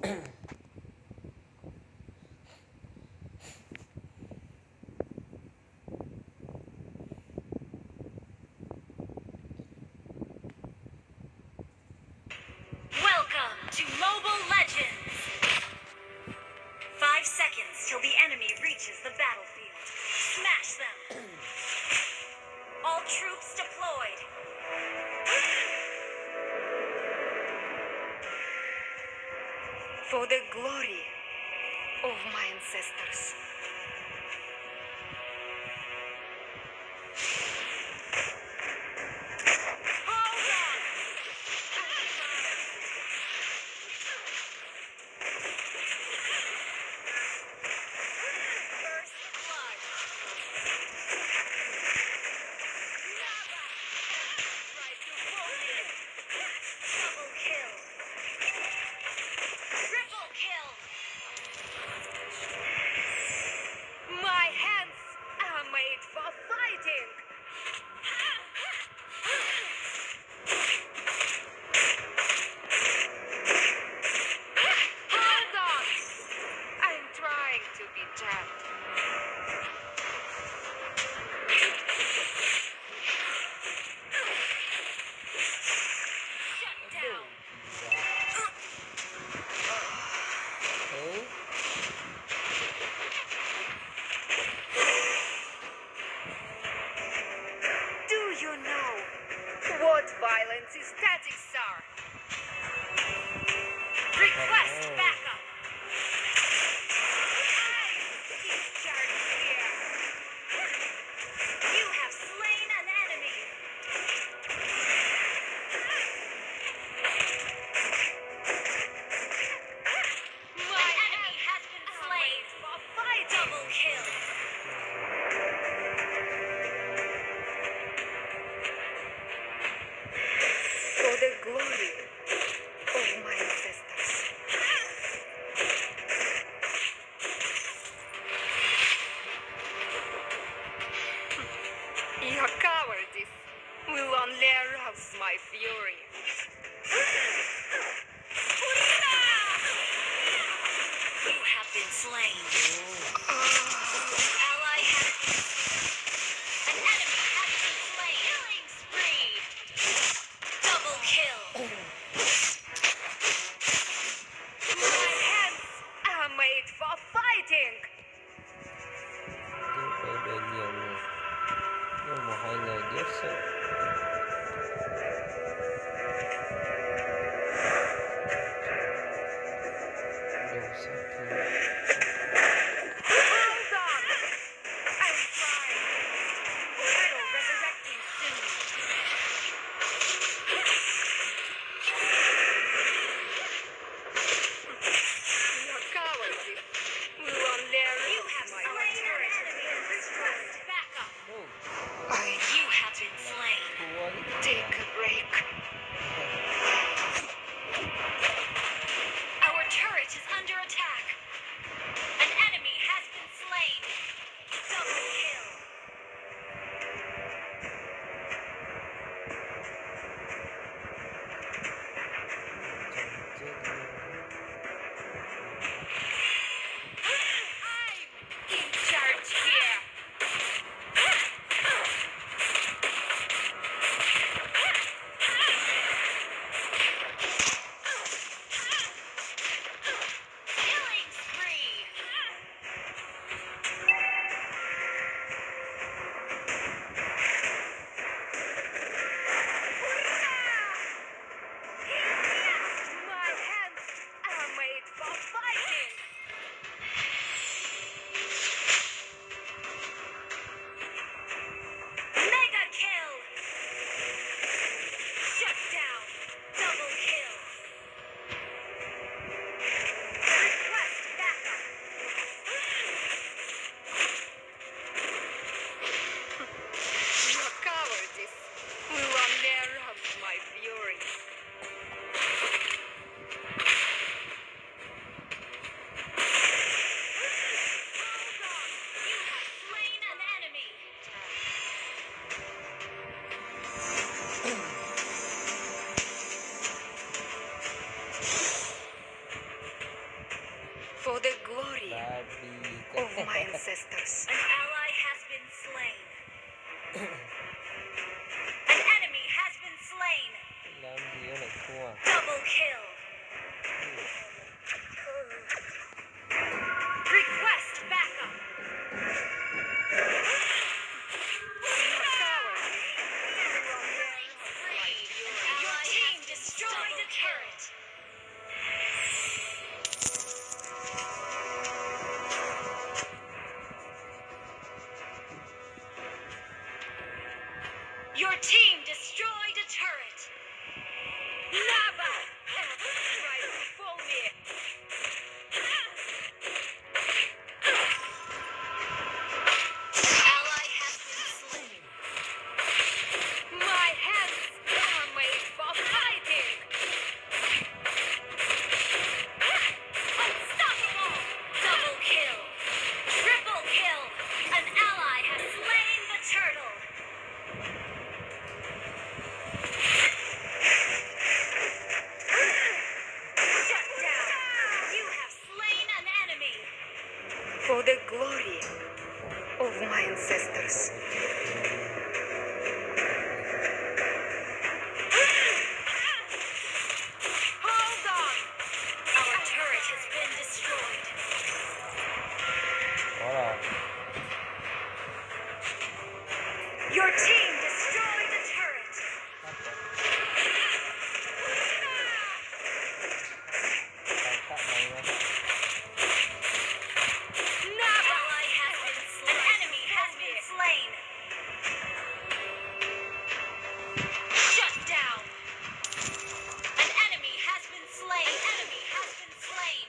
Welcome to Mobile Legends! Five seconds till the enemy reaches the battlefield. Smash them! All troops deployed! For the glory of my ancestors. Hold on! First blood. Double kill. Triple kill. My hands are made for fighting. Hold on! I'm trying to be gentle. Shut down. Do you know what violence is? Tactics are. Request backup. I discharge here. You have slain an enemy. An enemy has been slain. Double kill. For the glory of my ancestors. Your cowardice will only arouse my fury. You have been slain. An ally has been slain. An enemy has been slain. Killing spree. Double kill. My hands are made for fighting. Diab peb de nyiam no, no mas hais nais diab xwb. Hold on. I'm fine. Battle resurrecting soon. Your cowardice will only arouse my fury. You have slain an enemy. Request backup. You have been slain. Take a break. Our turret is under attack. For the glory of my ancestors. An ally has been slain. An enemy has been slain. Double kill. Request backup. Your team destroyed a turret. Your team destroyed a turret. Naba! Right before me. Ally has been slain. My hands are made for fighting. Unstoppable! Double kill! Triple kill! An ally has slain the turtle! Shut down! You have slain an enemy! For the glory of my ancestors. Hold on! Our turret has been destroyed. Ua li. Your team destroyed a turret. An enemy has been slain. Shut down. An enemy has been slain. An enemy has been slain.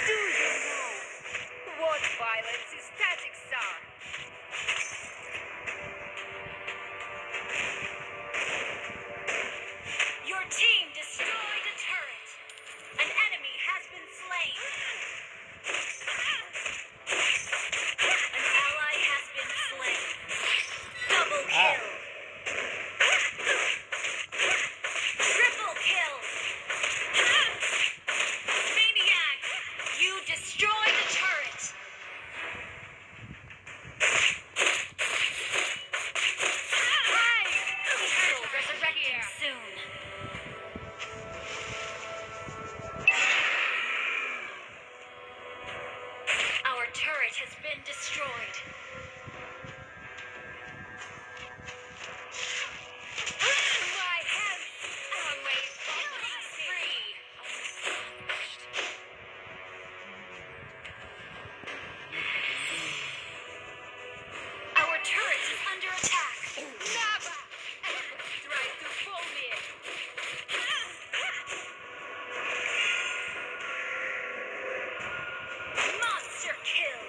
Do you know what violence is tactics are? Your team destroyed a turret. An enemy has been slain. An ally has been slain. Double kill. Triple kill. Maniac! You destroyed a turret. Hide! Turtle resurrecting soon. Our turret has been destroyed. My hands are made for killing spree. Our turret is under attack. Naba! Try to fool me. Monster kill.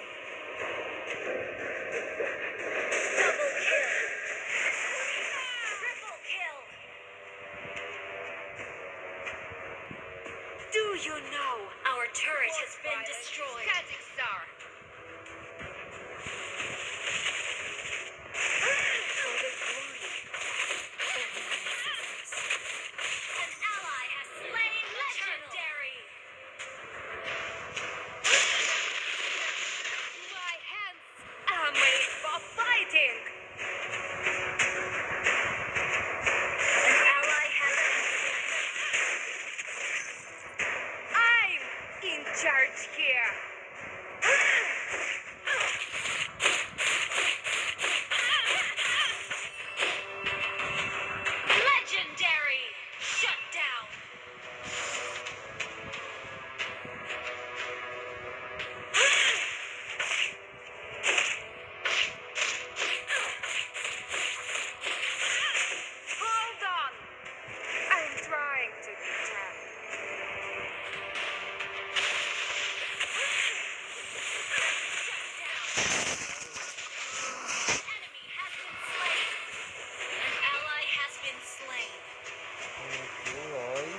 Mus kuv lawm.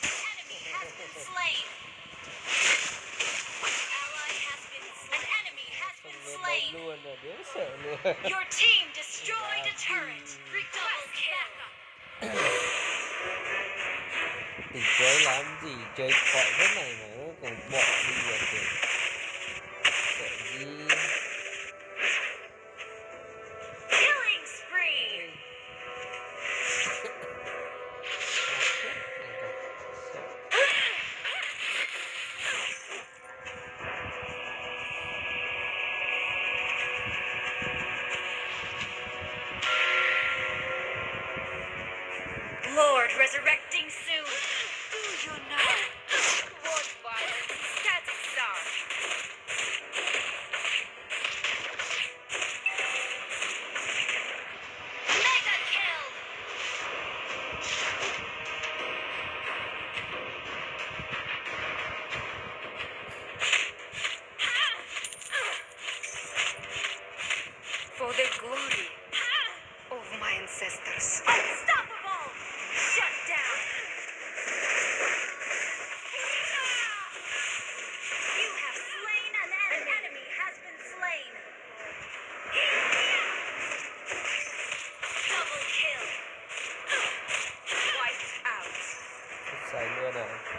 An enemy has been slain. An enemy has been slain. Your team destroyed a turret. Double kill. Tus tsev lav ntxim tsev pom xwb na, mas koom pom li os ces txawm zib. Killing spree. Lord resurrecting soon. Do you know what violence statics are? Mega kill! For the glory of my ancestors. Unstoppable! Shut down! You have slain an enemy. An enemy has been slain. Double kill. Wiped out. Xais luaj na.